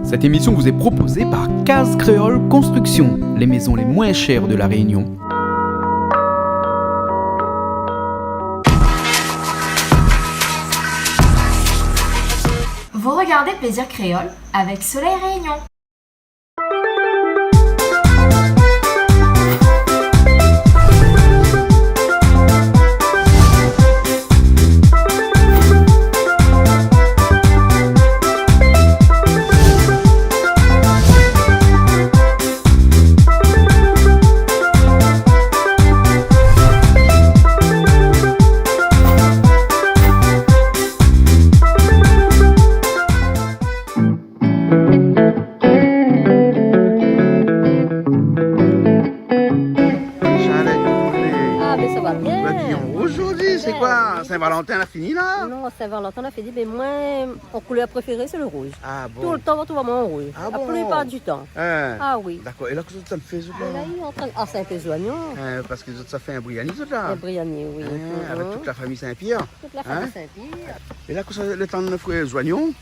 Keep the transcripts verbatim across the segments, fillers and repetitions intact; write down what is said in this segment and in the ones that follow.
Cette émission vous est proposée par Case Créole Construction, les maisons les moins chères de La Réunion. Vous regardez Plaisir Créole avec Soleil Réunion. Charlotte, Ah, mé sa va bien. Ou la abiy an rouz zordi, sé koi ? Saint-Valentin la fini la ? Non, Saint-Valentin la fini, mé moin, mon koulèr préféré sé le rouz. Ah bon ? Toultan ou va trouv amoin an rouz. Ah bon ? La plipar du tan. Hein. Ah oui. Dakor. É la, kosa zot i fé, zot la ? É la, li lé antrin, ah, sé in pé zoignon. Hein, parske zot sa fé in briani, zot la ? In briani, oui. Hein, avèk tout la fami Saint-Pierre. Tout la fami Saint-Pierre. É la, kosa, le tan de fri zoignon ?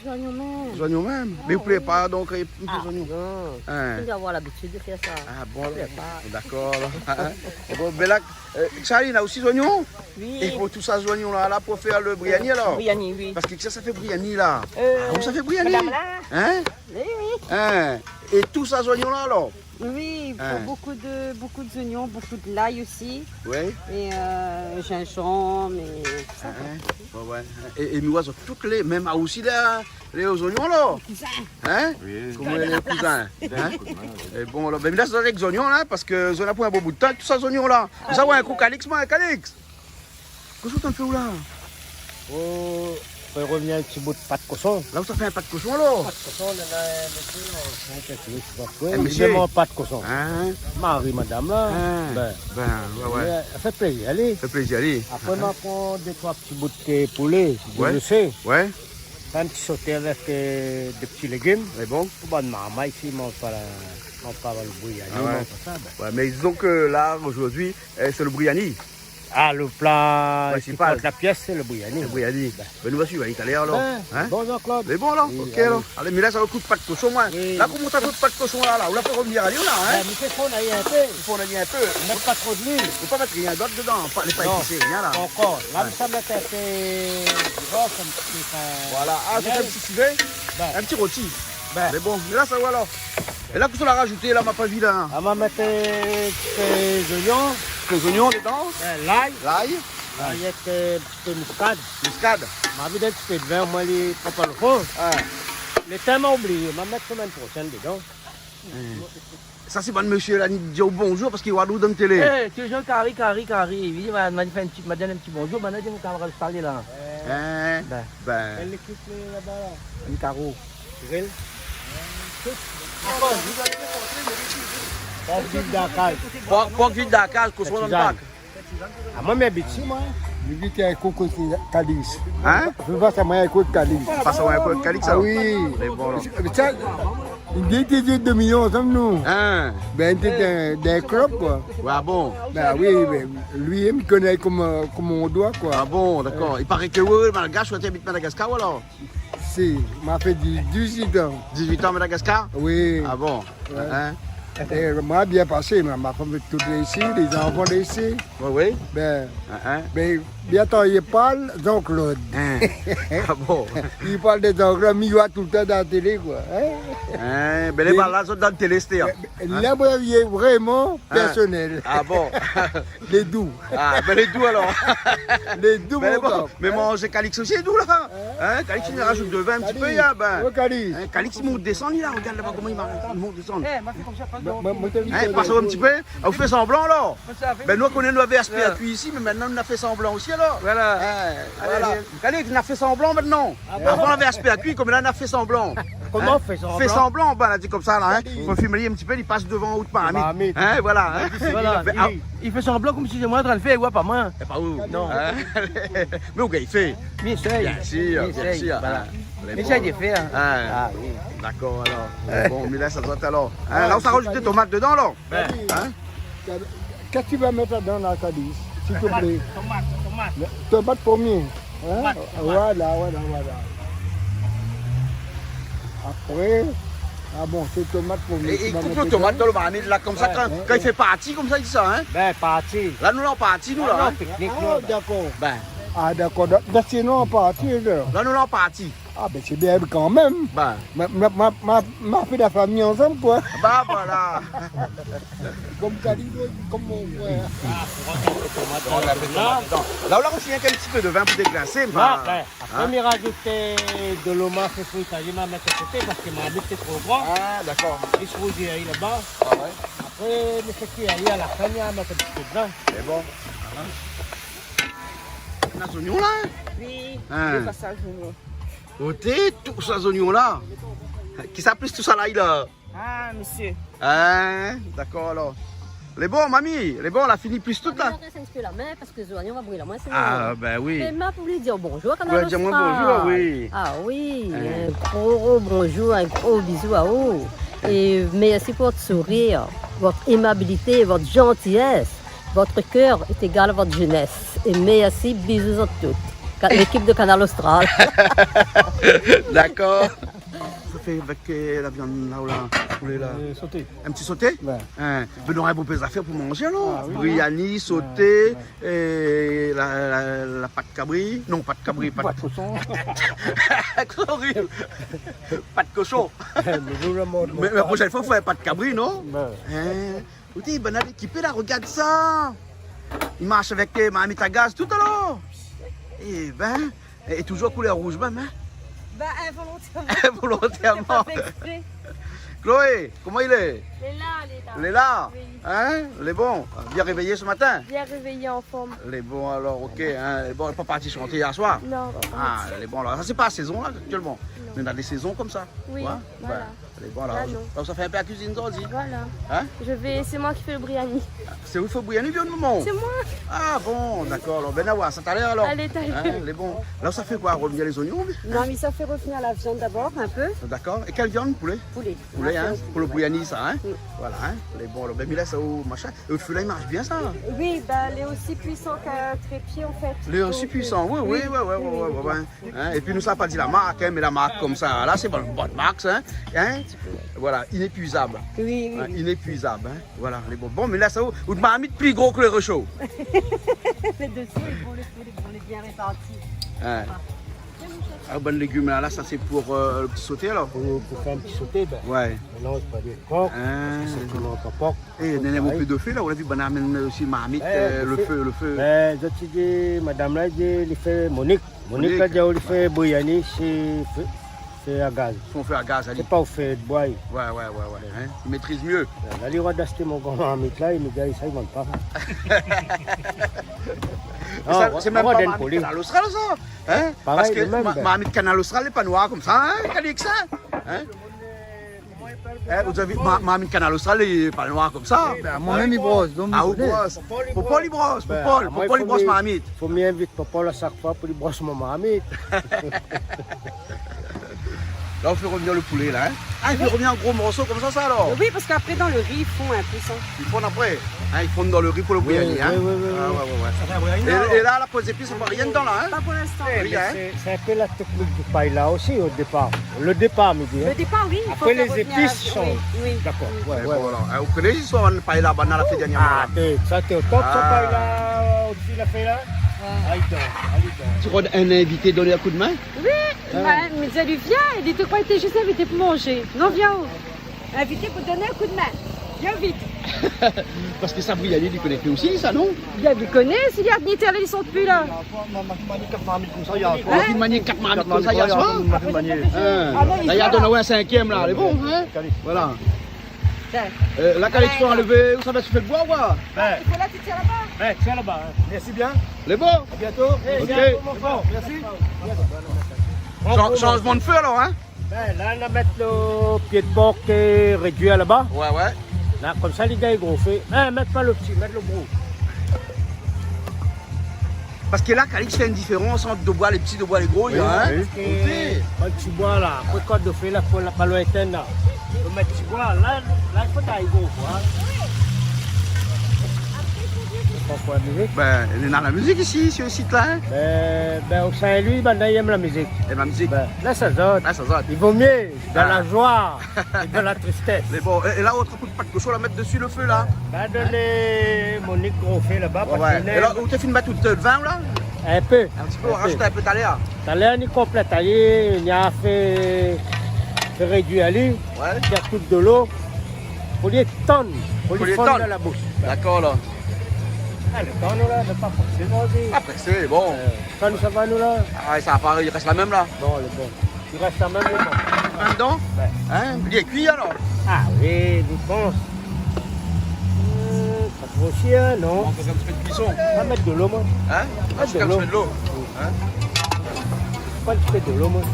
Zoignon mèm. Zoignon mèm. Ah oui. Mé ou plèr pa, donk, in pé zoignon. Ah non. Hein. Ou la avoir labitid de fé sa. Ah bon, dakor. Hein ? Bon, ben la, euh, Charlie, la osi zoignon ? Oui. É pou tout sa zoignon la, la pou fé le briani alor ? Briani, oui. Parske kisa sa fé briani la ? Euh, ah, ou sa fé briani ? Madame la. Hein ? Oui, oui. Hein ? É tout sa zoignon la alor ? Oui, oui, beaucoup de, beaucoup d'oignons, beaucoup de l'ail aussi. Ouais. Et, euh, gingembre et tout ça. Hein, hein. Ouais, ouais. É, é nou, zot tout lé, mèm a osi la, lé zoignon la. Kouzin. Hein ? Oui. Koman lé kouzin ? Hein ? É bon, alor, ben, la, zot avèk zoignon la, parske zot la pou in bon bout tan, tout sa zoignon la. Sa, ouais, in kou Calix, moin, Calix. Kosa ou la fé ou la ? Oh, fé revnir in ti bout pat koshon. La ou sa fé in pat koshon la ? Pat koshon, la, la, mésyé, la. In mésyé. Li demann pat koshon. Hein ? Mari madam la. Hein. Ben, ouais, ouais. Li, sa fé plézir ali. Fé plézir ali. Apré, ma pran dé troi ti bout, euh, poulé, ouais, dézosé. Ouais. Fé in ti soté avèk, euh, dé ti légim. Lé bon. Pou bann marmay isi, i manz pa la, manz pa le briani, ah ouais, i manz pa sa, ben. Ouais, mé dizon ke la, zordi, euh, sé le briani. Ah, le pla ki kont la pyès, sé le briani. Prinsipal. Le briani. Ben. Ben, nou va suiv ali talèr alor. Hein ? Bon, Jean-Claude. Lé bon alor ? Oui, ok, alé. Alor. Alé, mé la, sa va kout pat koshon, moin. Oui. La, koman ou sa fé out pat koshon la, la ? Ou la fé revnir ali la, hein ? Ben, mi fé fonn ali in pé. Ou fonn ali in pé. Mèt pa tro d'luil. Ou pa mèt rien d'ot dedan, pa, lé pa épis, rien la. Non, pa ankor. La, mi sa mèt in pé di ros, in ti pé, euh, voilà. Ah, sé in ti sivé ? Ben. In ti roti. Ben. Mé bon, mé la, sa va alor. É la, kosa ou la rajout la, ma pa vi la ? Ah, ma mèt, euh, dé zoignon. Dé zoignon dedan ? Euh, lay. Lay. Avèk, euh, in ti pé miskad. Miskad. Ma vid in ti pé de vin, moin, li pran pa le fon. Ah. Le tan ma oublié, ma mèt semèn proshèn dedan. Hmm. Sa sé bann mésyé la, i di aou bonzour parske i oi aou dan télé. Eh, toujour kari, kari, kari. Oui, ma, ma fé in ti, ma donn in ti bonzour, ma di in kamarad salé la. Hein ? Ben. Ben. Kèl lékip lé laba la ? Mikaro. Gril. Pork vit dan kaz. Pork, pork vit dan kaz, koshon dan bak. Ah, moin, mi abit isi, moin. Mi abit in koté Calix. Hein ? Mi pas amoin in koté Calix. Pas amoin in koté Calix, ah oui. Lé bon la. Sa, li té dé demi ansanm nou. Hein ? Ben, li té dan, dan in club, koi. Ah bon ? Ben oui, ben, li, li koné koman, koman ou doi, koi. Ah bon, dakor. I paré ke, oui, oui, malgash, ou té abit Madagascar, ou alor ? Si, ma fé di-, dizuit an. Dizuit an Madagascar ? Oui. Ah bon ? Ouais. Hein ? É moin, bien pasé, ma, ma fanm tout lé isi, lé zanfan lé isi. Oui, oui. Ben, hein, hein, ben, bientôt, i parl Jean-Claude. Hein. Ah bon ? I parl de Jean-Claude, mi oi toultan dan la télé, koi. Hein ? Hein, ben, lé, lé bal la, zot dan la télé, sété, hein. Ben, la, moin, lé vréman pèrsonèl. Ah bon ? Lé dou. Ah, ben, lé dou, alor. Lé dou, ben, mon gars. Mé manzé Calix osi lé dou la. Hein ? Calix, i rajout de vin in ti pé, ya, ben. Oh, Calix. Hein, Calix, i mont désann, li la, regard laba koman i mont désann. Eh, ma fé konmsa, pas de... Hein, pas in ti pé. Ah, ou fé sanblan, alor. Ben, nou, koné nou lavé aspé a kui isi, mé mintnan, nou la fé sanblan osi, alor. Voilà. Hein, voilà. Calix, nou la fé sanblan mintnan. Ah bon ? Avan, nou lavé aspé a kui, koméla, nou la fé sanblan. Koman fé sanblan ? Fé sanblan, ben, la di konmsa la, hein. Fo filmé in ti pé, li pas dovan out marmit. Marmit. Hein, voilà, hein. Voilà, ben, li, li fé sanblan konmsi sé moin antrin fé, li oi pa moin. É pa ou. Non. Hein ? Mé ou gingn fé. Mi éséy. Bien sûr, bien sûr, voilà. Hein. Lé bon. Éséy de fèr, hein. Ah oui. Dakor, alor. Bon, mi lès azot alor. Hein, la, ou sa rajout tomat dedan, alor. Ben. Hein ? Qu'est-ce que tu vas mettre là-dedans, là, Calix, s'il te plaît ? Tomat, tomat. Tomat premier. Hein ? Tomat, tomat. Voilà, voilà, voilà. Apré, ah bon, sé tomat pou... É, é koup lo tomat dan lo marmit la, konmsa, kan, kan i fé parti, konmsa, i di sa, in ? Bin, parti. La, nou la parti, nou, la, in ? Ah, dakor. Bin. Ah, dakor. Bin, sinon, parti, la. La, nou la parti. Ah, bin, sé bien kanmèm. Bin. Ma, ma, ma, ma, ma fé la fami ansanm, koi. Bin, voilà. Konm Kalido, konm mon frèr. Ah, pou rant in pé tomat dan la. La, ou la razout in ti pé de vin pou déglasé, bin. Apré, mi razout dolo, ma fé frit, ma mèt a koté parské marmit lé tro gran. Ah, dakor. Li sé rouz ali laba. Ah ouais. Apré, mi fé kui ali, a la fin, mi mèt in ti pé de vin. Sé bon. Na zoignon la, in ? Oui, dé pasaz zoignon. Oté, tout sa zoignon la. Kisa plis tout sa la, la ? Ah, mésyé. Ah, dakor alor. Lé bon, mami, lé bon, la fini plis tout la. Ah, mé la rès in ti pé la min, parské zoignon va bril amoin, sinon. Ah, bin oui. Mé ma pou li dir bonjour, Kanal Austral. Ou la di amoin bonjour, oui. Ah oui, in gro bonjour, in gro bizou aou. É mèrsi pou vot sourir, vot émabilité, vot jantiyès. Vot kèr lé égal a vot jénès. É mèrsi, bizou zot tout. Ka-, lékip de Kanal Austral. Dakor. Sa fé avèk, euh, la viann la, ou la, poulé la. Euh, soté. In ti soté ? Ouais. In. Bin, nora bonpé zafèr pou manzé, non ? Ah oui. Briani, soté, ouais, ouais, é la, la, la pat kabri. Non, pat kabri, pat... Pat koshon. Sé orib. Pat koshon. Mé nou, la mod... Mé, mé la proshèn foi, fo fé pat kabri, non ? Ouais. In ? Oté, banna lé ékipé la, rogard sa. I marsh avèk, euh, marmit a gaz tout alor. Ébin, é, é toujour koulèr rouz mèm, in ? Ba, involontèrman. Involontèrman. Sé pa fé èksprè. Chloé, koman i lé ? Lé la, lé la. Lé la ? Oui. In ? Lé bon ? Bien révéyé se matin ? Bien révéyé, an form. Lé bon alor, OK, in. Lé bon, la pa parti shanté yèr soir ? Non. Ah, lé bon alor. Sa sé pa la sézon la, aktièlman. Non. Mé na dé sézon konmsa. Oui, voilà. Ouais. Lé bon, la, la, non. Donk, sa fé in pé la kuizine, sa osi. Voilà. In ? Je vais, c'est moi qui fais le briani. Sé ou i fé briani, bien, momon ? C'est moi. Ah bon, dakor. Alor, bin, nou va oir sa talèr, alor. Allez, talèr. In, lé bon. La, sa fé koi, revnir lé zoignon, oubien ? Non, mé sa fé revnir la viann dabor, in pé. Dakor. É kèl viann ? Poulé ? Poulé. Poulé, in ? Pou lo briani, sa, in ? Oui. Voilà, in ? Lé bon, alor. Bin, mi lès sa o mashin. Lo fé la, i marsh bien, sa. Oui, ba, lé osi puisan ke trépié, an fèt. Lé osi puisan, oui, oui, oui, oui, oui. In, épi nou sa pa di la mark, in, mé la mark konmsa la, sé bon, bon mark, sa, in. Voilà, inépuizab. Oui, oui. In, inépuizab, in. Voilà, lé bon. Bon, mé la, sa, out marmit pli gro ke lo résho. Lé désou, lé bon, lé bon, lé bon, lé bien réparti. In. Ah, bann légim la, la, sa sé pou, euh, lo ti soté alor ? Pou, pou fé in ti soté, bin. Ouais. Mélanz pa dé kok, parské sé toultan pa kok. É, néna in pé de fé la, ou la vi banna amenn osi marmit, euh, lo fé, lo fé. Bin, zot i di, madam la, i di, li fé Monik. Monik la di, li fé briani, sé fé, fé a gaz. Son fé a gaz, ali. Sé pa ou fé d'boi. Ouais, ouais, ouais, ouais, in. I métriz myé. La, li rod ashté mon gran marmit la, i di sa i vann pa. Non, sa, sé mèm pa marmit Kanal Austral, sa. In ? Parèy, parské marmit Kanal Austral lé pa noir konmsa, in, Calix, in ? In ? Eh, ou la vi, ma-, marmit Kanal Austral lé pa noir konmsa. Bin, moin mèm, mi bros, donk... Ah, ou bros. Popol i bros, Popol, Popol i bros marmit. Fo mi invit Popol a shak foi pou li bros mon marmit. La, ou fé revnir lo poulé, la, in ? Ah, i fé revnir an gro morso konmsa, sa, alor ? Oui, parské apré, dan lo ri, i fonn in pé, sa. I fonn apré. In, i fonn dan lo ri pou lo briani, in ? Oui, oui, oui. Ah, ouais, ouais, ouais. Sa fé in briani, la, alor. É la, la poz zépis, i fo rien dedan, la, in ? Pa pou linstan. Rien, in ? Sé, sé in pé la teknik di paella osi, o dépar. Lo dépar, mi di, in. Lo dépar, oui, i fo fé revnir la... Apré, lé zépis i shanj. Oui, oui. Dakor. Ouais, ouais, voilà. In, ou koné listoir di paella, banna la fé dèrnièrman, la. Ah, té, sa té o top, sa, paella, osi la fé la. Ouais. Alé, donk, alé, donk. Ti rod in invité, donn in kou d'min. Oui, bin, mi di ali, vien, li té kroi li té zis invité pou manzé. Non, vien, ou. Invité pou donn in kou d'min. Vien vit. Parské sa, briani, li koné pi osi, sa, non ? Bin, li koné, si li la ni tèr, li sort pi la. Ou la fine manié kat marmit konmsa yèr soir. Hein ? Ou la fine manié kat marmit konmsa yèr soir ? Hein. Ah non, la, li done aou in sinkièm la, lé bon, hein ? Voilà. Tiens. Euh, la, Calix, fo anlèv, ou sa va fé d'boi, koi ? Ben. I fo la, ti tir laba. Ben, tir laba, hein. Mèrsi bien. Lé bon ? À bientôt. Ok. Lé bon. Merci. Shan-, shanjman d'fé alor, hein ? Ben, la, nou la mèt lo pié d'por, euh, rédui laba. Ouais, ouais. La, konmsa, li gingn gro fé. Eh, mèt pa lo pti, mèt lo gro. Parské la, Calix fé in diférans ant doboi lé pti, doboi lé gro, oui, hein ? Oui, parské... Ok. Bann ti boi la, apré kan do fé la, fo la pa lo étinn la. Fo mèt ti boi, la, la, i fo tay gro, koi. Pourquoi la musique ? Ben, néna la mizik isi, si le sit la, hein ? Ben, ben, o Saint-Louis, ben, i èm la mizik. I èm la mizik. Ben, lès azot. Lès azot. I vo myé dan la joi é dan la tristès. Mé bon, é, é la, ot kout pat koshon, la mèt desi le fé, la. Ben, donn Monique gro fé laba, pa de problèm. Ouais, ouais. É la, ou té fine mèt tout le vin, la ? In pé. In ti pé, in pé. Rajout in pé talèr. Talèr, ni konplèt ali, ni a fé, fé rédui ali. Ouais. Fé kout dolo. Fo li tann, fo li tann. Fo li fann dan la boush. Dakor, la. Ah, le tan, nou, la, nou pa fòséman di. Apré, sé bon. Euh, kan nou sava, nou, la. Ah, sa va, i rès la mèm, la. Bon, le bon. I rès la mèm, le bon. Andan ? Ouais. Hein ? Li lé kui, alor ? Ah oui, mi pans. Euh, pa tro shèr, non ? Mank in ti pé de kuison. Va mèt dolo, moin. Hein ? Mèt dolo. Rajouté in ti pé dolo. Hein ? Pran in ti pé dolo, moin.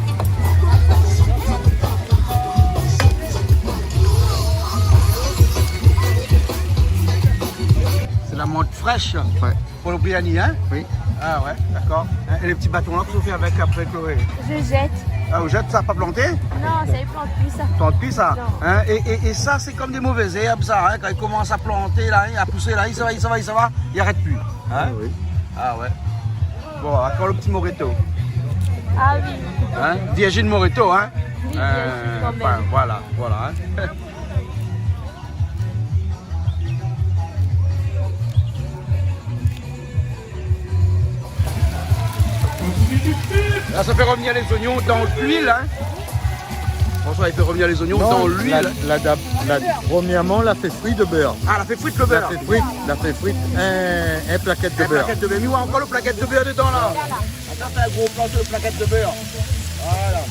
Sé la mant frèsh. Ouais. Pou le briani, hein ? Oui. Ah ouais, dakor. Hein, é le ti baton la, kosa ou fé avèk apré, Chloé ? Je jette. Ah, ou jèt sa, pa planté ? Non, sa i plant pi, sa. Plant pi, sa ? Non. Hein ? É, é, é sa, sé konm dé mové zèrb, sa, hein ? Kan i komans a planté, la, hein, a pousé, la, i sava, i sava, i sava, i arèt pi. Hein ? Ah oui. Ah ouais. Bon, ankor le ti moreto. Ah oui. Hein ? Virgin Moreto, hein ? Oui, virgin, euh, kan mèm. Enfin, voilà, voilà, hein. La, sa i fé revnir lé zoignon dan luil, hein. François, i fé revnir lé zoignon dan luil. Non, la, la, la, la, promièrman, la fé frir le bèr. Ah, la fé frir le bèr. La fé frir, la fé frir in, in plakèt de bèr. In plakèt de bèr. Mi oi ankor le plakèt de bèr dedan, la. Voilà. Atann, fé in gro plan su le plakèt de bèr. Voilà.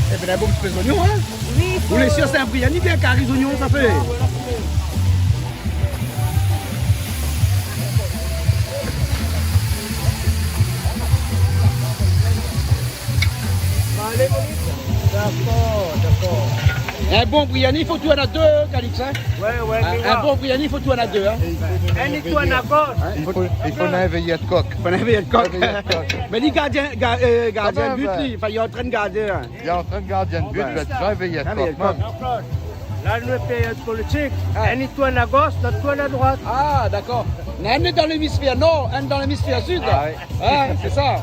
Eh ben, la, bon, ti pé zoignon, hein ? Oui, fo. Ou lé sir, sé in briani, bien kari zoignon, sa fé. Dakor, dakor. In bon briani, fo tourn a dé, Calix, hein ? Ouais, ouais, hein, mé in bon briani, fo tourn a dé, hein ? Inn i tourn a gosh. Hein, i fo, i fo in véyèr de kok. Fo in véyèr de kok. In véyèr de kok. Mé li gardien, ga-, euh, gardien de but, li, anfin, li lé antrinn gardé, hein. Li lé antrinn gardien de but, mé in véyèr de kok, mèm. Jean-Claude, la, nou périod politik. Ah. Inn i tourn a gosh, lot i tourn a droit. Ah, dakor. Mé inn lé dan lémisfèr nor, inn dan lémisfèr sid. Ah, ouais. Hein, sé sa.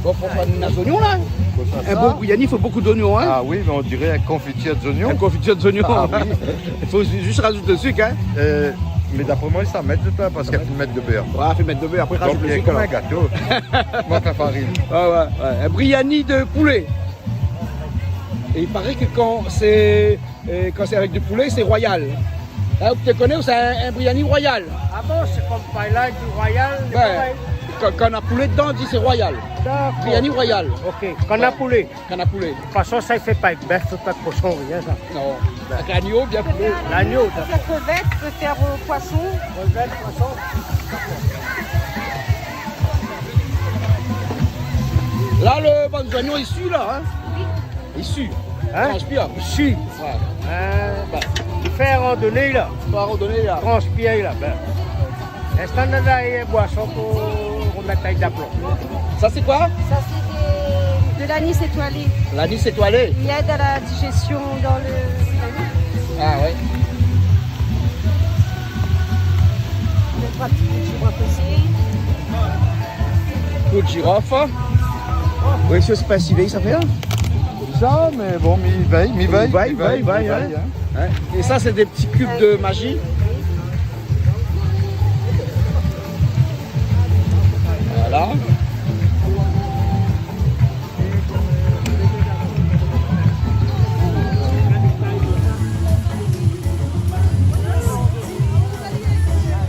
Bon, François, nou néna zoignon, la. Fo sa, in bon briani, i fo bonpé zoignon, hein. Ah oui, mé on diré in konfitir zoignon. In konfitir zoignon. Ah oui. I fo ju-, jis rajout le sik, hein. Euh, mé d'apré moin, sa mèt de tan, parske la fine mèt de bèr. Ouais, fé mèt de bèr, apré, rajout le sik, alor. Donk, konm in gato. Mank la farine. Ouais, ouais, ouais. In briani de poulé. É i paré ke kan sé, euh, kan sé avèk du poulé, sé royal. Hein, ou té koné, sé in, in briani royal. Ah bon, sé konm paella, di royal, mé parèy. Kan, kan na poulé dedan, i di sé royal. Dakor. Briani royal. Ok, kan na poulé. Kan na poulé. De tout fason, sa i fé pa èk bèf, pa èk koshon, rien, sa. Non. Avèk lagno, bien poulé. Lagno, dakor. Ou pé fé krevèt, ou pé fé, euh, poisson. Krevèt, poisson. La, le bann zoignon i su, la, hein ? Oui. I su. Hein ? Transpir. I su. Ouais. Euh, ben, fé randoné, la. Fé randoné, la. Transpir, la, ben. Èske nou néna in boison pou remèt ali d'aplomb ? Sa, sé koi ? Ça, c'est des, de l'anis étoilé. L'anis étoilé ? Il aide à la digestion dans le... Ah ouais. Deux, trois petits bouts de girofle aussi. Poud jirof. Oui, sé pa si vié, sa fé, hein ? Sa, mé bon, mi vèy, mi vèy, mi vèy, mi vèy, hein. Hein ? É sa, sé dé ti kub de maji. Voilà.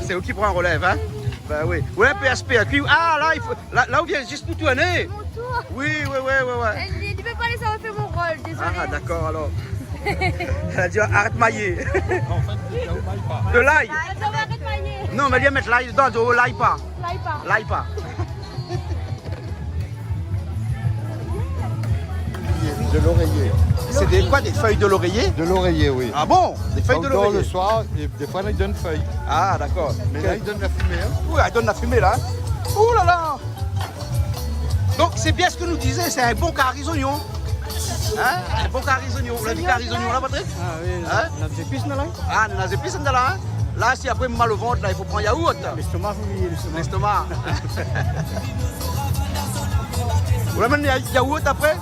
Sé ou ki pran relèv, hein ? Ben oui. Ouais, P S P, hein. Ah, la, i fo, la, la, ou vien jis pou tourné. Mon tour. Oui, oui, oui, oui, oui. Li, li pé pa lésé amoin fé mon rol, désolé. Ah, dakor, alor. Èl la di, arèt mayé. An fèt, ou may pa. De lay. Ah, sa va, arèt mayé. Non, mé li mèt lay dedan, di, oh, lay pa. Lay pa. Lay pa. De l'oreiller. Sé dé koi, dé fèy de l'oreiller ? De l'oreiller, oui. Ah bon ? Dé fèy de l'oreiller. Donk, dan le soir, é défoi, i donn fèy. Ah, dakor. Mé la, i donn la fimé, hein. Oui, i donn la fimé, la, hein. Ouh là là ! Donk, sé bien sak nou té di, sé in bon kari zoignon. Hein ? Bon kari zonion. Ou la vi kari zonion la, Patrick ? Ah oui, hein ? Nou na zépis, nou, la. Ah, nou na zépis, nou, la, hein ? La, si apré mal o vant, la, i fo pran yaourt. Lestoma, fo oublié lestoma. Lestoma. Ou la amenn ya-, yaourt apré ?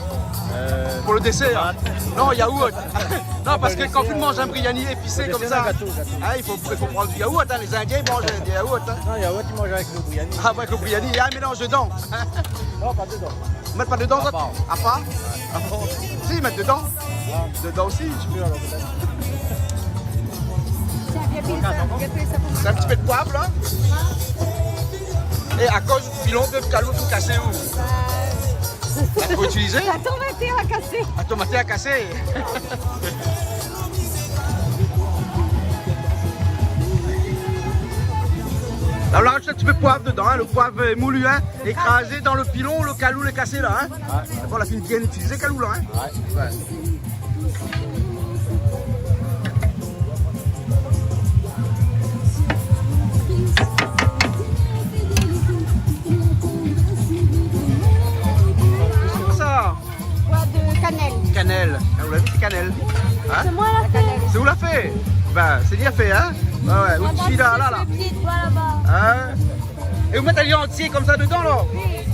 Euh, pou lo désèr. Tomat. Non, yaourt. Non, parske kan ou manz in briani épisé konmsa, gato, gato, hein, i fo, i fo pran du yaourt, hein. Lé Indien i manz du yaourt, hein. Non, yaourt, i manz avèk lo briani. Ah, avèk lo briani, i mèt in mélanz dedan. Non, pa dedan. Mèt pa dedan, sa ? Apar. Apar ? Apar. Si, mèt dedan. Ah. Dedan osi. Sé in ti pé de poiv, la. É akoz pilon, pé kalou, tout kasé, ou ? Ou la pou itilizé ? La tomat la kasé. La tomat la kasé. La, ou la rajout in ti pé poiv dedan, hein, lo poiv, euh, moulu, hein. Ékrazé dan lo pilon, lo kalou lé kasé la, hein. Ouais. Bon, la fine bien itilizé, kalou la, hein. Ouais. Ouais. Sa. Poiv de kanèl. Kanèl. Ah, ou la vi, sé kanèl. Hein ? Sé moin la fé. Sé ou la fé ? Ben, sé li la fé, hein ? Ouais, ouais. Moin, ou la, la, la. Hein ? É ou mèt ali antié konmsa dedan, la ? Oui.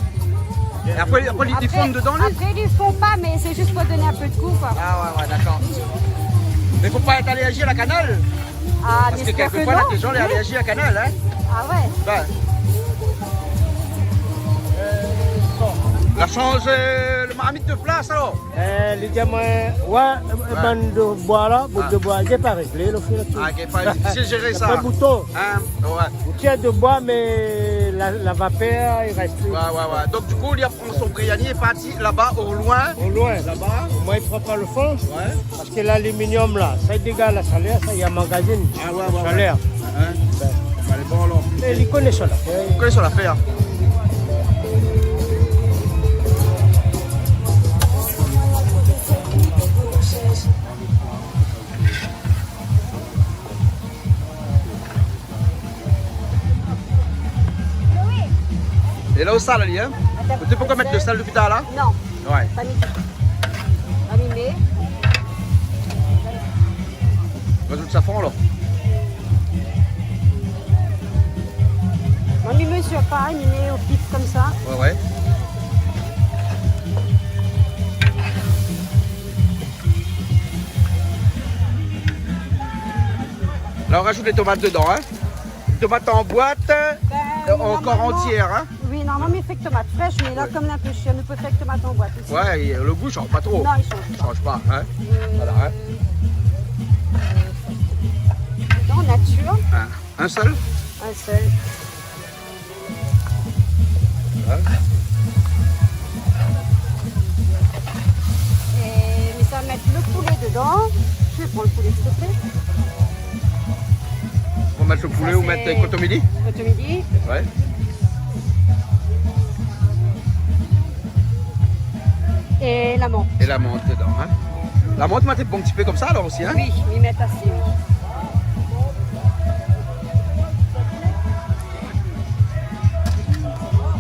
É apré, apré, li, li fon dedan, li ? Apré, li fon pa, mé sé zis pou donn in pé de gou, koi. Ah ouais, ouais, dakor. Mé fo pa èt alèrzi a la kanèl. Ah, parske kèlkefoi, non. Néna dé zan lé alèrzi a la kanèl, hein. Ah ouais. Ben. La shanj, euh, lo marmit de plas, alor. Eh, li di amoin, ouais, euh, bann de boi la, bout de boi, li la pa réglé, lo fé la. Ah, li la pa, li sé zéré sa. Apré bouton. Hein, ouais. Ou tir de boi, mé la, la vapèr, i rès pi. Ouais, ouais, ouais. Donk, du kou, li la pran son briani é parti laba, o loin. O loin. Laba. Omoin, i pran pa lo fon. Ouais. Parske laluminium la, sa i dégaz la shalèr, sa i amagazine la shalèr. Ah ouais, ouais, ouais. Hein ? Ben. Alé, bon, alor. Mé li koné son lafèr. Li koné son lafèr. É la, o sèl, li, hein ? Atann. Ou té pankor mèt de sèl dopi talèr la ? Non. Ouais. Pa mèt. Pa mèt. Rajout safran, alor. Moin, mi mezir pa, mi mèt o pif konmsa. Ouais, ouais. La, ou rajout lé tomat dedan, hein. Tomat an boit, ben, euh, ankor antièr, hein. Oui, normalman, mi fé èk tomat frèsh, mé la, konm lé in pé shèr, nou pé fé èk tomat an boit osi. Ouais, é lo gou i shanj pa tro. Non, i shanj pa. I shanj pa, hein. Euh, voilà, hein. Euh, dan natir. Hein. In sèl ? In sèl. Hein ? É mi sa mèt lo poulé dedan. Mi pran lo poulé, siouplé. Ou mèt lo poulé, ou mèt kotomili ? Kotomili. Ouais. É la mant. É la mant dedan, hein. La mant, ou mèt in bon ti pé konmsa, alor, osi, hein ? Oui, mi mèt asé, oui.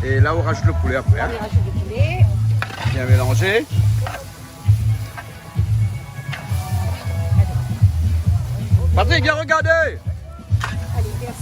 É la, ou rajout lo poulé apré, hein. Mi rajout lo poulé. Bien mélanzé. Patrick, vien rogardé. Alé, vien.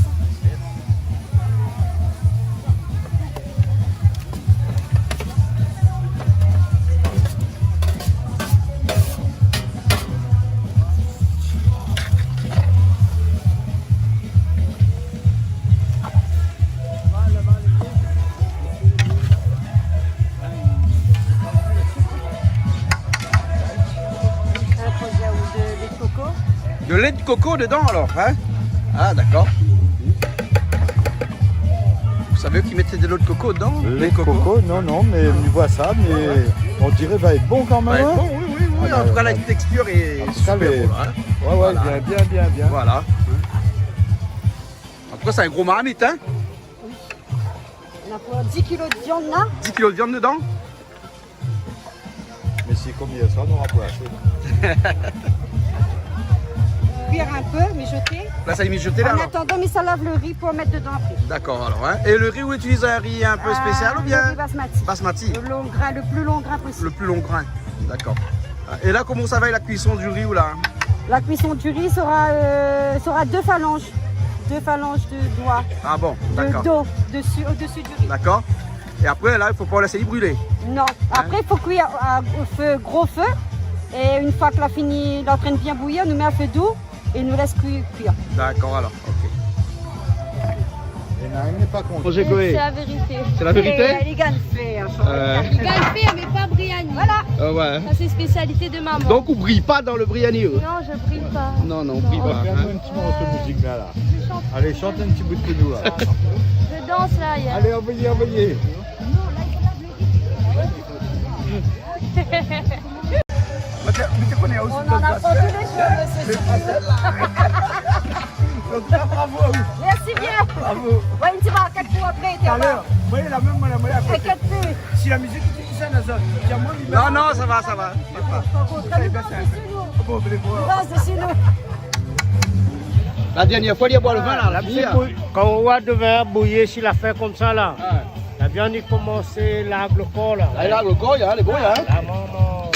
In pé de lé de koko. De lé de koko dedan, alor, hein ? Ah, dakor. Ou savé ki mèt de lé de koko dedan ? Lé de koko, non, non, mé mi voi sa, mé on diré va èt bon kan mèm, hein ? Va èt bon, oui, oui, oui. Ah, an tou ka, la, la tèkstir lé super bon, hein. Ouais, ouais, voilà. Bien, bien, bien, bien. Voilà. An tou ka, sé in gro marmit, hein ? Oui. Nana pou dis kilo de viann, la. Dis kilo de viann dedan ? Mé si konm yèr soir, nou nora pa asé. Kuir in pé, mijoté. La, sa lé mijoté, la, alor ? An atandan, mi sa lav lo ri pou mèt dedan apré. Dakor, alor, hein. É lo ri, ou itiliz in ri in pé spésial, oubien ? Euh, lo ri basmati. Basmati. Lo long grin, lo pli long grin posib. Lo pli long grin. Dakor. Et là, comment ça va la cuisson du riz, ou là ? La cuisson du riz sera, euh, sera deux phalanges. Deux phalanges de doigts. Ah bon, d'accord. De dos, dessus, au-dessus du riz. D'accord. Et après, là, il faut pas laisser brûler. Non. Hein ? Après, il faut cuire à, au feu, gros feu. Et une fois que la fini, la en train de bien bouillir, nou mèt à feu doux. Et nou lès kui-, kuir. D'accord, alors, ok. Néna inn lé pa kontan. Manzé koi ? C'est la vérité. C'est la vérité ? Eh, li gingn fé, hein, Euh. Li gingn fé, mé pa briani. Voilà. Ah ouais. Ça, c'est spécialité de maman. Donc, ou briy pa dan le briani, euh ? Non, je brille pas. Non, non, ou briy pa, hein. Fais-nous un petit morceau de musique, là, là. Allez, chante un petit bout de nous, là. Je danse, là, il y a Allez, envoyez, envoyez. Mé té, mé té koné osi. On en apprend tous les jours, monsieur Chouchou. Donc là, bravo à vous. Merci bien. Bravo. Ouais, une petite barre, quatre coups après, t'es Tout à l'heure. Moi, la même, moi, la, moi, à côté. Inquiète plus. Si la musique, tu dis ça, là, ça, tiens, moi, Non, non, ça va, ça va. Par contre, ça, il baisse un peu. Bon, mais bon. Il baisse dessus, nous. La dernière fois, il a boire le vin, là, Ah, la la musique, hein. Kan ou voi devin bouyi, si la fé konmsa, la. Ah. La viann i komans larg le kor la. Ah, larg le kor, la, lé bon, la, hein ? La, momon.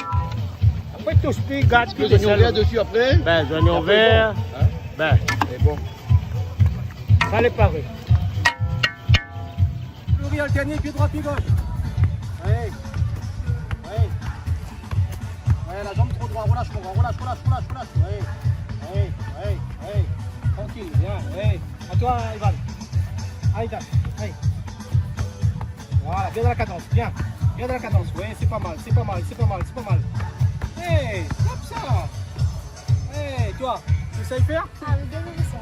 Apré, tout sak i gat, Petit peu d'oignon vert dessus après. Bin, zoignon vèr. Hein ? Bin. Lé bon. Sa lé paré. Le riz alterne, pied droit, pied gauche. Ouais. Ouais. Ouais, la jambe trop droite, relâche, mon gars, relâche, relâche, relâche, relâche. Ouais. Ouais, ouais, ouais. Tranquille, bien, ouais. À toi, Ivan. Allez, tape. Allez. Voilà, bien dans la cadence, bien. Bien dans la cadence. Ouais, c'est pas mal, c'est pas mal, c'est pas mal, c'est pas mal. Hey, tape ça. Hey, toi, tu sais faire ? Ah, oui, bien, oui, ça.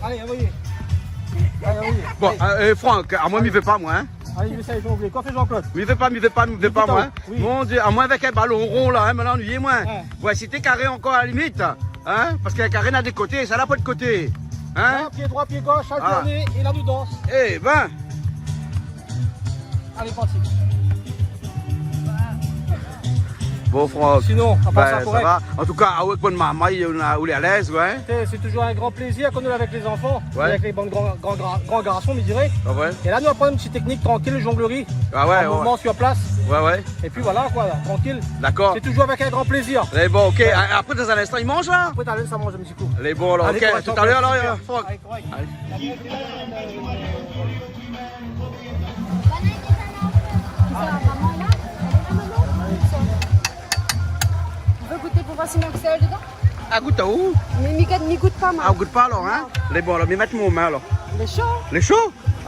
Allez, envoyez. Allez, envoyez. Bon, Allez. euh, euh, Franck, amoin, mi vé pa, moin, hein. Allez, mi vé sa, Jean-Claude. Kosa i fé, Jean-Claude ? Mi vé pa, mi vé pa, mi vé pa, moin, hein. Oui. Mon Dieu, amoin avèk in balon ron la, hein, mintnan, annuiyé, moin. Ouais. Ouais, si té karé ankor, a la limit. Hein ? Parske karé na dé koté, sa la pa de koté. Hein ? Là, pied droit, pied gauche, Ah. alternez, et là, nous danse. Eh ben. Allez, parti. Bon, Franck. Sinon, à part Ben, ça, ça correct. va. En tout cas, avèk bann marmay, ou lé, ou lé à l'aise, ouais. C'est, c'est toujours un grand plaisir quand on est avec les enfants, Ouais. avec les bandes grands, grands, grands, grands garçons, je dirais. Ah ouais. Et là, nous apprenons une petite technique tranquille, jonglerie. Ah ouais, Un ouais. mouvement sur place. Ouais, ouais. Et puis voilà, quoi, tranquille. D'accord. C'est toujours avec un grand plaisir. Lé bon, ok. Ouais. A-, apré, dans un instant, i manz la ? Après, t'as le, ça mange un petit coup. Lé bon, alors, Allez, ok. courage, Tout à l'heure, alors, courage. euh, Franck. Allez, courage. Allez. Ou vé gout pou voir si mank sèl dedan ? Ah, gout, ou ? Mé mi gout, mi gout pa, moin. Ah, ou gout pa, alors, hein ? Non. Lé bon, alors, mi mèt mon min, alors. Lé sho. Lé sho ?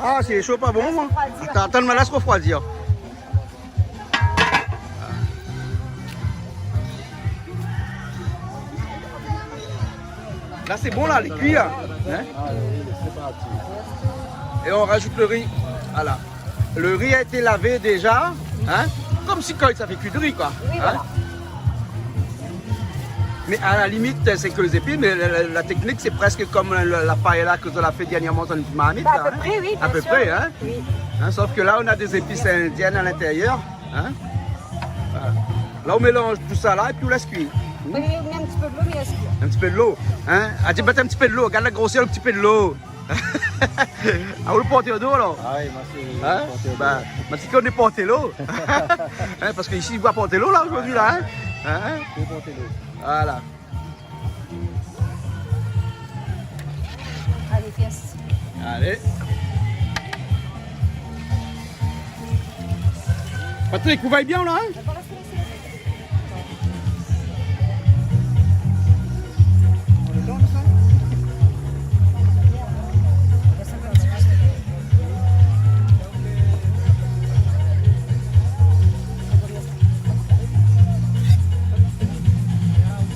Ah, si lé sho, pa bon, moin. Refroidi. Atann, atann, mé lès refroidi. La, sé bon, la, lé kui, la. Hein ? Et on rajoute le riz. Voilà. Le riz a été lavé déjà, hein ? Comme si quand ça fait cuit de riz, quoi. Oui, Hein ? voilà. Mais à la limite, c'est que les épis, mais la, la, la technique, c'est presque comme la, la, la paella que vous avez fait dernièrement dans une marmite, Bah, à là, peu hein ? près, oui, À bien peu sûr. près, hein ? Oui. Hein, sauf que là, on a des épices indiennes à l'intérieur, hein ? Voilà. Là, on mélange tout ça là et puis on laisse cuire. Oui, oui, on met un petit peu de l'eau, mais laisse cuire. Un petit peu de l'eau, hein ? Ah, tu mets un petit peu de l'eau, regarde la grosseur, un petit peu de l'eau. Ah, ou la port o do, alor ? Ah oui, moin sé Hein ? port o do. Bah, bah, sé ke nou port lo. Hein, parske isi, i voi port lo, la, zordi, la, hein ? Hein ? Sé port lo. Voilà. Allez, fièst. Allez. Patrick, ou va bien, la, hein ?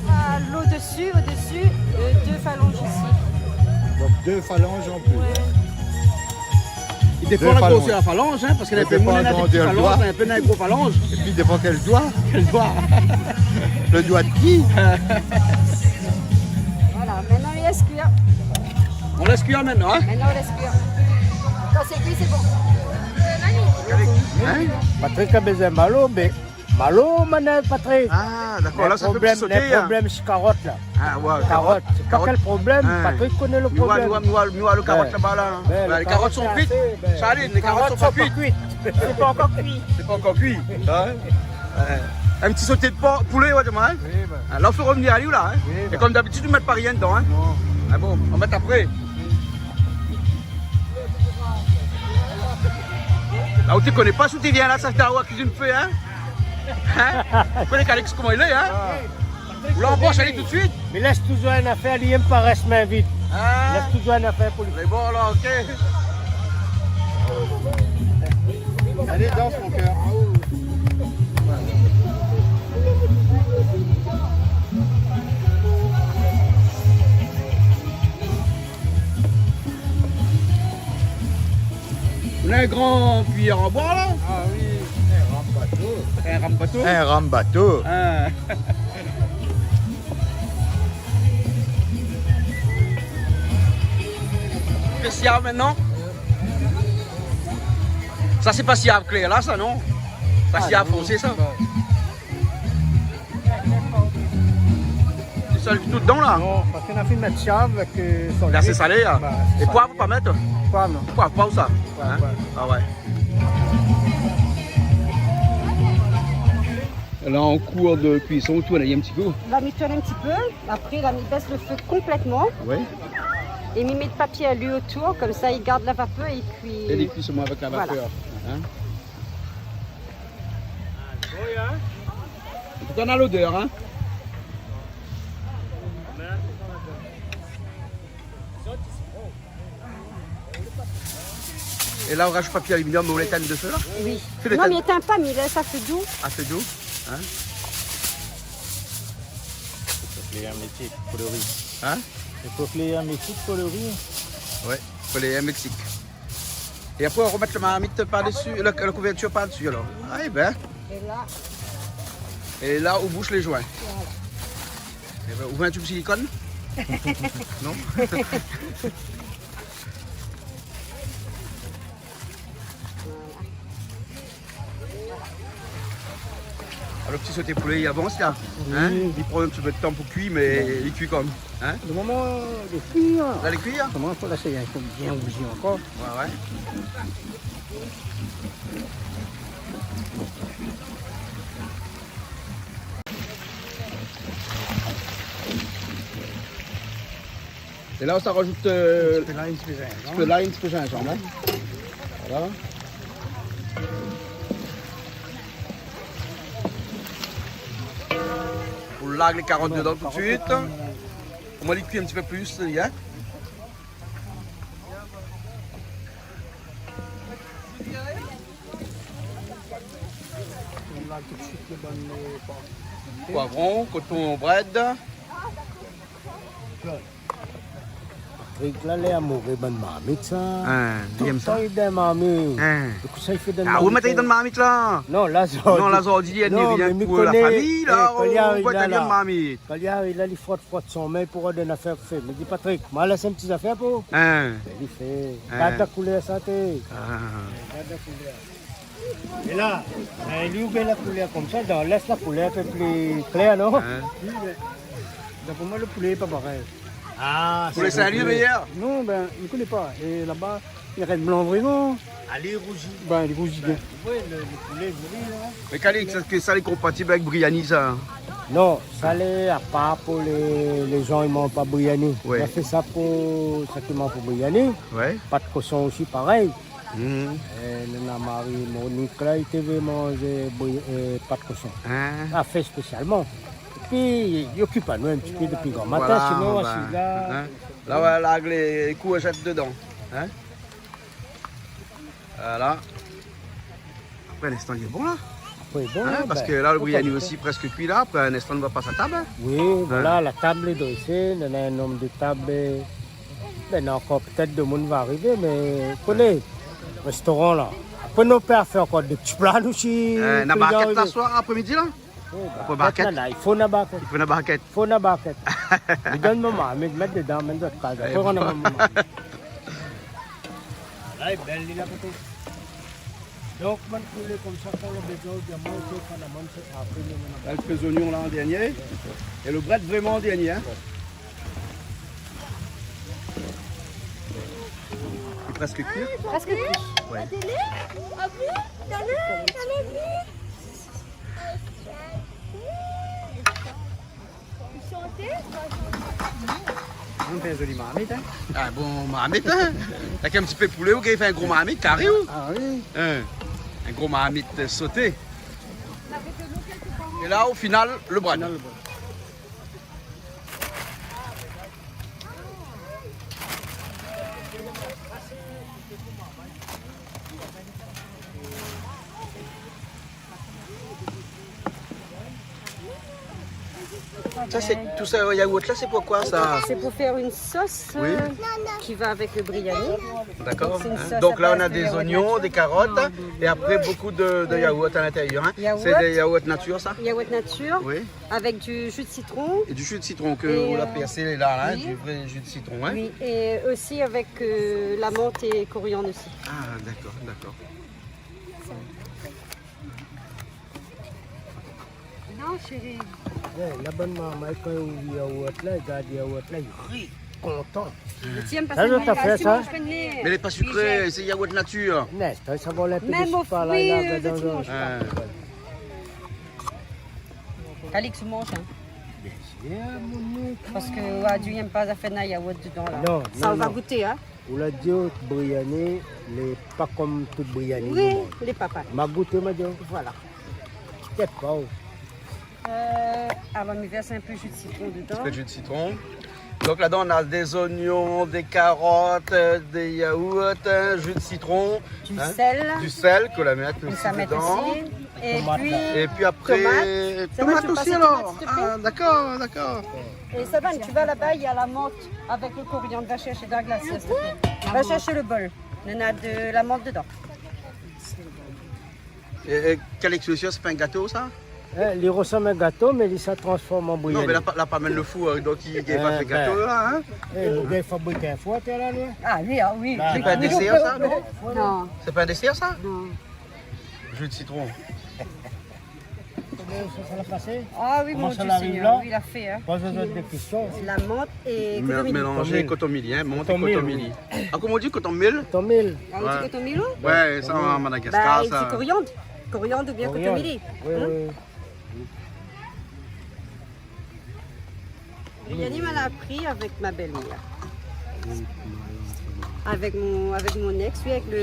Ah, lo dessus, au-dessus, euh, deux phalanges ici. Donc deux phalanges en plus. Ouais. I dépan la grosèr la falanz, hein, parske néna in pé moun néna dé ti falanz, néna in pé néna in gro falanz. Épi i dépan kèl doi. Kèl doi ? Lo doi de ki ? Voilà, maintenant il laisse cuire. On laisse cuire maintenant, hein ? Maintenant, on laisse cuire. Quand c'est cuit, c'est bon. Hein ? Patrick la bezoin malo, mé Malo, mon Patrick. Ah, d'accord. Là, ça fait sauter, hein. Problèm, lé problèm si karot la. Ah, ouais, karot. Karot. Sé pa kèl problèm, Patrick koné lo problèm. Mi voi, mi voi, mi voi lo karot laba la, hein. Ouais, lé karot lé pa kui. Charline, lé karot lé pa kui. Sé pa ankor kui. Sé pa ankor kui. Hein ? Ouais. In ti soté de por, poulé, ouais, di amoin, hein ? Oui, ben. Ah, la, ou fé revenir ali, la, hein ? Oui, ben. É konm dabitid, ou mèt pa rien dedan, hein ? Non. Ah bon, ou mèt apré. La, ou té koné pa si ou té vien la, sa té a kuizine fé, hein ? Hein ? Ou koné Calix koman li lé, hein ? Ah. Ou la anbosh ali tout de suite. Mé lès touzour in afèr, li èm pa rès min vid. Ah. Lès touzour in afèr pou li. Lé bon, la, OK. Allez, danse, mon cœur. Ou na in gran kuiyèr an boi, la ? Ah oui, in ram bato. In ram bato ? In ram bato. Ah. Sé siav mintnan ? Sa, sé pa siav klèr, la, sa, non ? Sa, ah, siav non, fonsé, sa. Non. Sé sèl ki tout dedan, la ? Non, parské nou la fine mèt siav avèk, euh, sèl. La, sé salé, la. Bah, sé salé. É poiv, ou pa mèt ? Poiv, non. Poiv pa, ou sa ? Poiv, hein ? Poiv. Ah ouais. La, an kour de kuison, ou tourn in ti kou. La, mi tourn in ti pé. Apré, la, mi bès le fé konplètman. Ouais. É mi mèt papié alu otour, konmsa, li gard la vapèr é kui. É li kui solman avèk la vapèr. Voilà. Hein ? An tou ka, na lodèr, hein ? É la, ou razout papié aluminium, ou étinn le fé, la ? Oui. Fé non, étinn. Mi étinn pa, mi lès a fé dou. A fé dou, hein ? Fo klèr in métik pou le ri. Hein ? Fo klèr in métik pou le ri. Ouais, fo klèr in métik. É apré, ou romèt la marmit par desi, la, la kouvèrtir par desi, alor. Ah, é bin. É la. É la, ou boush lé zoin. Voilà. É bin, ou vé in tub silikone ? Non ? Ah, le ti soté poulé, li avans, la. Oui. Hein ? Li pran in ti pé de tan pou kui, mé li kui kan mèm. Hein ? Le moman, li kui, hein. La, li kui, hein ? Koman, fo lès ali in pé bien rouzi ankor. Ouais, ouais. É la, ou sa razout, euh, in ti pé lay, in ti pé zinzanm. In ti pé lay, in ti pé zinzanm, hein. Voilà. Ou larg lé karot dedan tout de suite. Koman li kui in ti pé plis, hein. Ou larg tout de suite le bann, euh, poivron, koton, brèd. Trik la, lé amouré bann marmit, sa. Hein, li èm sa. Toultan li dan marmit. Hein. Donk sa, li fé dan marmit. Ah, ou mèt ali dan marmit, la ? Non, la, zordi. Non, la, zordi, li na rien pou la fami, la, ou mèt ali dan marmit. Kan li ariv la, li frot, frot son min pou rod in afèr pou fé. Mi di, Patrick, ma lès in ti zafèr pou ou. Hein. Bin, li fé. Hein. Gard la koulèr, sa, té. Ah. Gard la koulèr. É la, bin, li ouvèr la koulèr konmsa, dan lès la koulèr in pé pli klèr, non ? Hein. Oui, mé, d'apré moin, le poulé lé pa parèy. Ah, poulé Saint-Louis lé méyèr ? Non, bin, mi koné pa. É laba, li rès blan vréman. Ah, li lé rouzi. Bin, li lé rouzi bien. Oui, le, le poulé lé rouzi, la. Mé Calix, èske sa lé konpatib avèk briani, sa ? Non, sa lé apar pou lé, lé zan i manz pa briani. Ouais. Mi la fé sa pou sak i manz pa briani. Ouais. Pat koson osi, parèy. Mhm. Euh, nou na mari Monique la, li té vé manz bri-, euh, pat koson. Ah. La fé spésialman. Épi, li okip anou in ti pé dopi gran matin, voilà, sinon, bin, asi la. Hein. La, voilà, la, lé kour, zèt dedan. Hein ? Voilà. Apré in instan, li lé bon, la. Apré, bon, hein, bin, parske la, le briani osi prèsk kui, la. Apré in instan, nou va pas a tab, hein. Oui, voilà, la tab lé drésé, nou na in nonb de tab, euh, Bin, ankor pétèt demoun va arivé, mé, koné, réstoran, la. Apré, nou pé fé ankor dé ti pla, nou, si klian arivé. Euh, na barkèt la, soir, apré-midi, la ? Oui, apré barkèt, barkèt. La, la, i fo na barkèt. I fo na barkèt. Fo na barkèt. Mi donn momon, mi mèt dedan, mi mèt dan kaz. Apré, eh, on a bon. Momon. La, lé bèl, li, la, koté. Donk, bann poulé konmsa, kan ou la bézoin, ou di amoin, ou fé pa la mann, sé apré, nou, nou, nou. La, le fé zoignon, la, an dèrnié. É le brèd, vréman, an dèrnié, hein. Lé prèsk kui. Prèsk kui. Ouais. La télé ? Ah bon ? Télé ? Télé ? Fé in zoli marmit, in. In bon marmit, in. Avèk in ti pé poulé, ou gingn fé in gro marmit, karé, ou ? A oui. In, in gro marmit soté. É la, o final, lo brèd. Final, lo brèd. Sa, sé, tout sa, yaourt la, sé pou koi, sa ? C'est pour faire une sauce, euh, qui va avec le biryani. Oui. D'accord. Donc, c'est une sauce à base de yaourt nature. Hein ? Donc là, on a des oignons, des carottes, et après, beaucoup de, de yaourt à l'intérieur, hein. Yaourt. C'est des yaourts nature, ça ? Yaourt nature. Oui. Avec du jus de citron. Et du jus de citron que vous la persez là, là, hein, du vrai jus de citron, hein ? Et, euh, oui. Oui, et aussi avec, euh, la menthe et coriandre aussi. Ah, d'accord, d'accord. Non, chérie. Ouais, la bann marmay, kan i ouv yaourt la, i gard yaourt la, i ri, kontan. Tiens, parce que moi, je mange pas de lait. Sa, sa, sa. Mais elle est pas sucrée, c'est yaourt nature. Non, sa, sa va in pé de sik par la, la, dan, dan. Même aux fruits, euh, tu manges pas. Ah. Calix mange, hein. Bien sûr, mon mec. Parce que, ouais, Dieu aime pas, ça fait na yaourt dedans, là. Non, non, non. Ça, on va goûter, hein. Ou la di, o, biryani lé pa kom tout biryani. Oui, lé pa parèy. Ma gouté, ma di. Voilà. Té pa, o. Euh, alors, on verse un peu de jus de citron dedans. Un peu de jus de citron. Donc là-dedans, on a des oignons, des carottes, euh, des yaourts, un jus de citron, hein, du sel. Du sel que la mèt aussi dedans. Et puis, tomate. Et puis après, tomate aussi, alors. Ah, d'accord, d'accord. Et Sabane, tu vas là-bas, il y a la menthe avec le coriandre. Va chercher dans la glacière, s'il te plaît. Va chercher le bol. On a de la menthe dedans. É, é, kèl ékspresyon, sé pa in gato, sa ? É, li resanm in gato, mé li sa transform an briyané. Non, mé la pa, la pa amenn lo four, donk li gingn pa fé gato, la, in ? É, nou gingn fabrik in four, té la, nou. Ah oui, ah oui. Sé pa in désèr, sa, non ? Non. Sé pa in désèr, sa ? Non. Jus de citron. Koman sa, sa la pasé ? Ah oui, mon Dieu Seigneur, oui, la fé, in. Koman sa la fé, in ? Poz azot dé késtyon. La menthe et kotomili. Mé-, mélanzé kotomili, in, menthe et kotomili. Kotomili, oui. Ah, koman i di, kotomil ? Kotomil. Ah, ou di kotomil, ou ? Ouais, sa, an Madagascar, sa. Bah, i di koriand. Koriand oubien kotomili. Koriand. Oui, oui. Biryani, ma la apri avèk ma bèl-mèr. Avèk mon, avèk mon ex, oui, avèk le,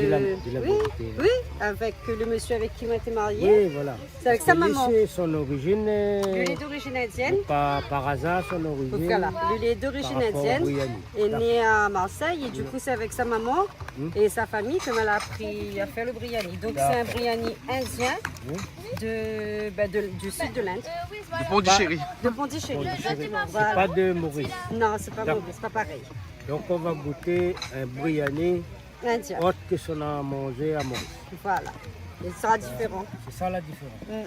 oui, avèk le mésyé avèk ki moin té marié. Oui, voilà. Sé avèk sa maman. Parske li, sé son orizine, euh, li lé d'orizine indièn. Pa, par azar, son orizine, voilà, li lé d'orizine indièn, par rapor o briyané. Lé né à Marseille, é du kou, sé avèk sa maman é sa fami ke ma la apri a fèr lo briyané. Dakor. Donk, sé in briyané indien de, ben, de, du sud de l'Inde. De Pondichéry. De Pondichéry, exactement. Pondichéry. Voilà. Sé pa de Maurice. Non, sé pa Maurice, sé pa parèy. Dakor. Donk, nou va gout in briyané indien, ot ke sak nou la manzé a Maurice. Voilà. Li sra diféran. Sé sa la diférans. Mm.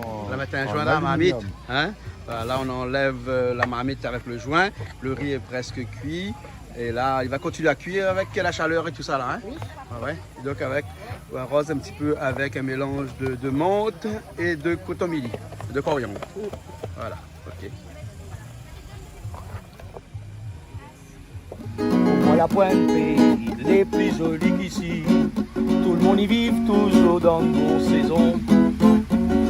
On va mettre un joint dans la marmite, hein. Voilà, là, on enlève, euh, la marmite avec le joint. Le riz est presque cuit. Et là, il va continuer à cuire avec la chaleur et tout ça, là, hein. Oui. Ah ouais. Et donc, avec, on arrose un petit peu avec un mélange de, de menthe et de kotomili, de coriandre. Mm. Voilà, ok. Pou moin, la poin péi lé pli zoli k'isi. Tout lo moun i viv touzour dan bon sézon.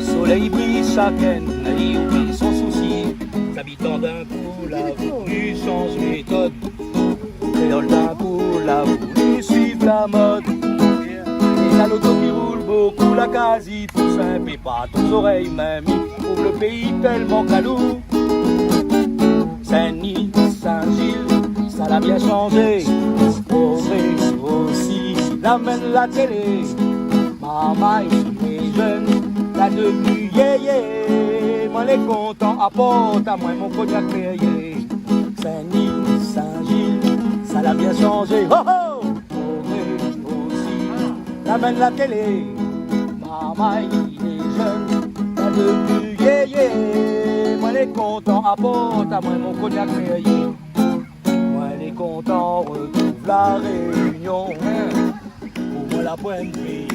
Solèy i briy, shakinn i oubli son sousi. Zabitan d'in kou la voulu shanz métod. Kréol d'in kou la voulu suiv la mod. Néna loto ki roul bonpé, la kaz i pous in pé partou zorèy, mèm i trouv lo péi tèlman kalou. Sin-Dni, Sin-Zil, sa la bien shanzé. Ovré osi, la amenn la télé. Marmay lé jenn, la devni yéyé. Moin lé kontan, aport amoin mon kognak Perrier. Sin-Dni, Sin-Zil, sa la bien shanzé. Ho, ho ! Ovré osi, la amenn la télé. Marmay lé jenn, la devni yéyé. Moin lé kontan, aport amoin mon kognak Perrier. Moin lé kontan rotrouv La Rényon. Pou moin, la poin péi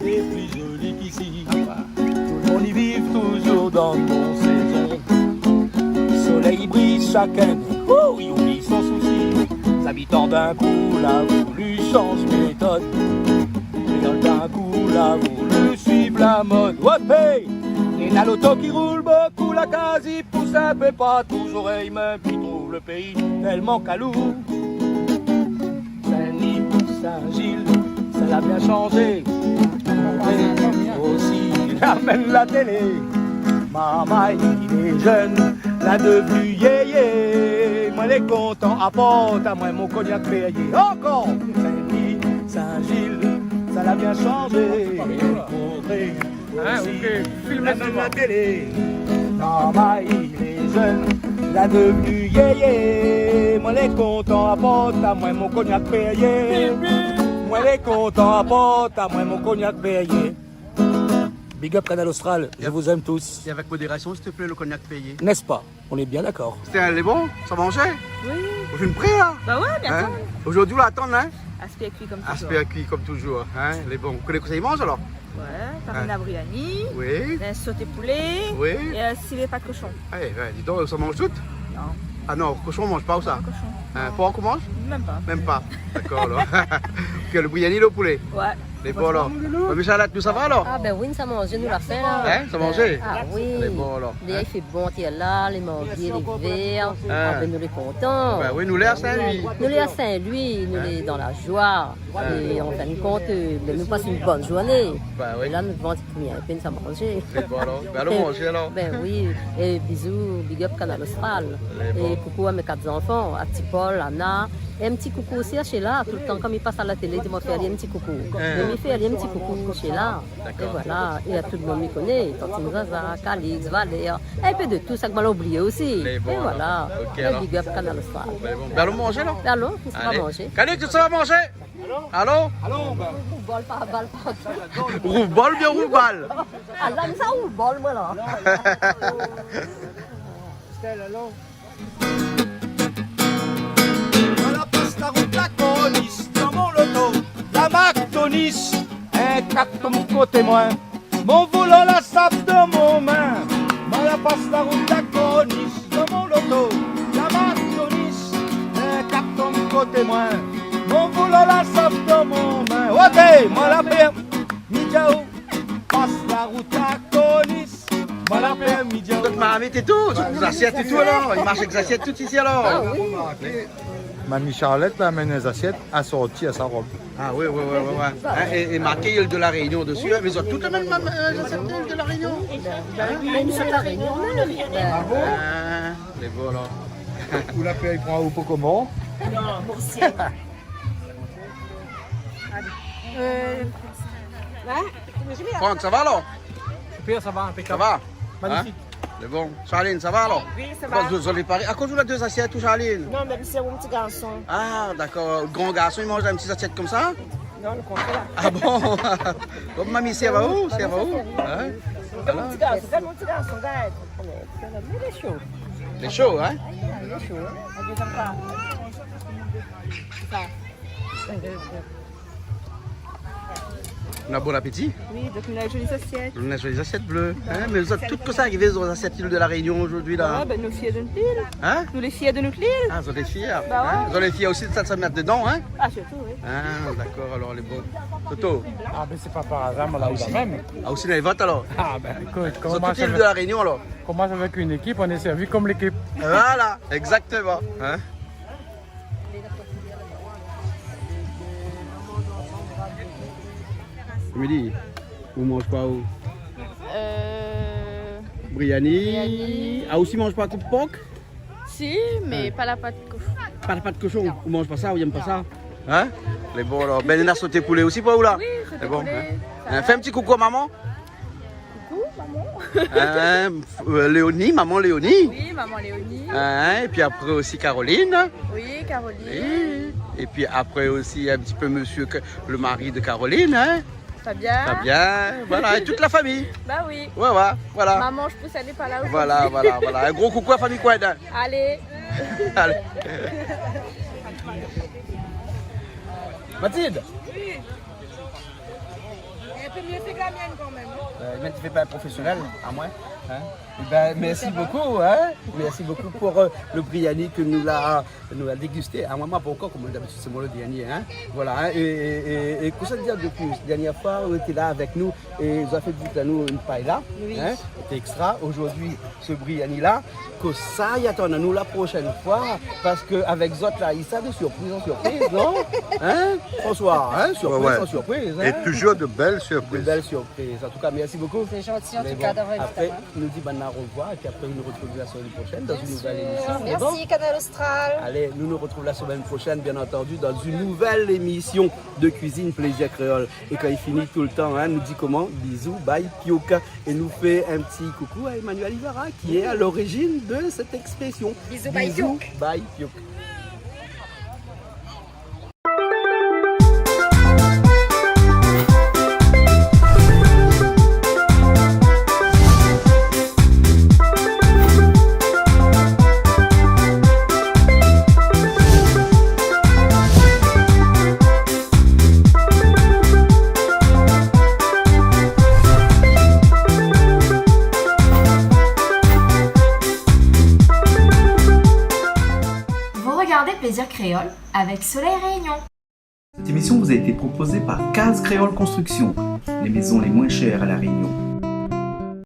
lé pli zoli k'isi. Tout lo moun i viv touzour dan bon sézon. Solèy i briy, shakinn, ouh, i oubli son sousi. Zabitan d'in kou la voulu shanz métod. Kréol d'in kou la voulu suiv la mod. Woup, hey ! Na loto ki roul bokou, la kaz i pous in pé partou, zorèy mèm i trouv lo péi tèlman kalou. Sin-Dni, Sin-Zil, sa la bien shanzé. Osi la mèm la télé. Marmay lé jenn, la devni yéyé. Moin lé kontan, aport amoin mon kognak Périé. Ankor. Sin-Dni, Sin-Zil, sa la bien shanzé. Hein, ok. Filmé la mèm la télé. Marmay lé jenn, la devni yéyé. Moin lé kontan, aport amoin mon kognak Périé. Moin lé kontan, aport amoin mon kognak Périé. Big up Kanal Austral, je vous aime tous. Et avec modération, s'il te plaît, le cognac Périé. N'est-ce pas ? On est bien d'accord. Sé, lé bon, sa manzé ? Oui. Ou fine pré, la ? Bah ouais, bien sûr. Zordi, ou la atann, hein ? Aspé kui konm touzour. Aspé kui konm touzour, hein ? Lé bon. Ou koné kosa i manz, alor ? Ouais, farine a briani, oui, in soté poulé, oui, é, euh, sivé pat koshon. Eh, ouais, di donk, sa manz tout ? Non. Ah non, koshon, i manz pa, ou sa ? Pa koshon. Hein, non. Pork, ou manz ? Mèm pa. Mèm pa. Dakor, alor. Ke lo briani, lo poulé. Ouais. Lé bon, alor. Mami Charlotte, nou sava, alor ? Ah, bin oui, nou sa manzé, nou la fin, la. Hein, sa manzé ? Ah oui. Lé bon, alor. Dé, i fé bon, té la, lé mangié, lé vèr. Ah. Ah, bin, nou lé kontan. Bin oui, nou lé a Sin-Lwi. Nou lé a Sin-Lwi, nou lé dan la joi. É an fin de kont, euh, bin, nou pas in bone zourné. Bin oui. É la, nou vant bien, é pi nou sa manzé. Lé bon, alor. Bin, alon manzé, alor. Bin oui. É bizou, big up Kanal Austral. Lé bon. É koukou a mé kat zanfan, a ti Paul, Anna. É in ti koukou osi a Sheila, toultan kan mi pas a la télé, di amoin fé ali in ti koukou. Hein. É mi fé ali in ti koukou, Sheila. Dakor. É voilà. É a tout lo moun mi koné, Tantine Zaza, Calix, Valère, in pé de tout, sak moin la oublié osi. Lé bon, alor. É voilà. Ok, alor. Big up Kanal Austral. Lé bon. Bin, alon manzé, la. Bin alon, nou sa manzé. Allez. Calix, ou sa manzé ? Alon ? Alon, bin. Rouvbol pa bal pa. Rouvbol bien rouvbal. Ah, la, mi sa rouvbol, moin, la. Stèl, alon. Moin la pas la rout la Corniche dan mon loto, la mark Tonis, in karton koté moin. Mon volan, la sab dan mon min. Moin la pas la rout la Corniche dan mon loto, la mark Tonis, in karton koté moin. Mon volan, la sab dan mon min. Ok, moin la pèrmi diaou, pas la rout la Corniche. Moin la pèrmi diaou. Zot marmit é tout, zot zasièt é tout, alor. I marsh èk zasièt tout isi, alor. Ah oui. Mami Charlotte la amenn in zasièt asorti a sa rob. Ah oui, oui, oui, oui, oui. Hein, é, é marké Île de la Réunion dési, hein, mé zot tout la mèm, mèm, euh, zasièt Île de la Réunion. Bin oui, nou lé La Réunion mèm. Ah bon ? Ah, lé bon, alor. Ou la pèy, i pran ou pou koman ? Non, pou sien. Euh, hein ? Franck, sa va, alor ? Super, sa va, inpékab. Sa va ? Magnifique. Hein ? Lé bon. Charline, sa va, alor ? Oui, sa va. Akoz zot, zot lé paré, akoz ou la dé zasièt, ou, Charline ? Non, mé sé mon ti garson. Ah, dakor. Gran garson, i manz in ti zasièt konmsa ? Non, lo kontrèr. Ah bon ? Bon, mami, sa va ou ? Sa va ou ? Hein ? Voilà. Mon ti garson, sé mon ti garson, gard. Lé sho. Lé sho, hein ? Lé sho, hein ? Sa. Nou na bon apéti. Oui, donk nou na zoli zasièt. Nou na zoli zasièt blé. Hein, mé zot tout, kosa i ariv zot zasièt Île de la Réunion zordi la ? Ah, bin, nou lé fièr de nout lil. Hein ? Nou lé fièr de nout lil. Ah, zot lé fièr. Bah ouais. Hein ? Zot lé fièr osi de sa, sa mèt dedan, hein ? Ah, sirtou, oui. Ah, dakor, alor, lé bon. Toto. Ah, bin, sé pa par azar, moin la osi. Ah, osi, la, i vant, alor. Ah, bin, ékout, zot tout Île de la Réunion, alor. Komans avèk in ékip, on est servi comme l'équipe. Voilà, exactement. Hein ? Émilie, ou manz koi, ou ? Euh, briani. Briani. Ah, ou osi manz pa koup pork ? Si, mé pa la pat koshon. Pa la pat koshon, ou manz pa sa, ou yèm pa sa ? Hein ? Lé bon, alor. Bin, néna soté poulé osi pou ou, la ? Oui, soté poulé. Lé bon, hein ? Sa va. Hein, fé in ti koukou a maman. Koukou, maman. Hein, euh, Léonie, maman Léonie. Oui, maman Léonie. Hein, épi apré osi Caroline. Oui, Caroline. Oui. Épi apré osi in ti pé monsieur, le mari de Caroline, hein. Fabien. Fabien, voilà, é tout la fami. Bah oui. Ouais, ouais, voilà. Maman, mi pous ali par la osi. Voilà, voilà, voilà. In gro koukou a la fami Coindin. Alé. Alé. Mathilde. Oui. Lé in pé myé fé ke la mienne kan mèm, hein. Euh, mé ou fé pa profésionèl, amoin. Hein ? Eh ben, merci beaucoup, hein. Merci beaucoup pour, euh, le briani ke nou la, nou la dégusté. Ah, moin, moin pankor, konm dabitid, sé moin le dernié, hein. Voilà, hein. É, é, é, é kosa dir de plis ? Dernièr foi, ou té la avèk nou é zot la fé gout anou in paella, hein. Oui. Té extra. Zordi, se briani la, kosa i atann anou la proshèn foi, parske avèk zot la, i sa de surpriz an surpriz, non ? Hein, François, hein ? Surpriz an surpriz, hein ? Ouais, ouais. Et toujours de belles surprises. De belles surprises. En tout cas, merci beaucoup. C'est gentil, en tout cas, d'avoir été là. Mais bon, après, nou di banna au revoir et puis après, nou retrouv la semaine prochaine dans une nouvelle émission. Bien sûr. C'est bon ? Merci, Kanal Austral. Allez, nous nous retrouvons la semaine prochaine, bien entendu, dans une nouvelle émission de Cuisine Plaisir Créole. É kan i fini toultan, hein, nou di koman ? Bisous, bye, piouk. É nou fé in ti coucou à Emmanuel Ivara, qui est à l'origine de cette expression. Bisous, bye, piouk. Bisous, bye, piouk. Vous regardez Plaisir Créole avec Soleil Réunion. Cette émission vous a été proposée par Case Créole Construction, les maisons les moins chères à La Réunion.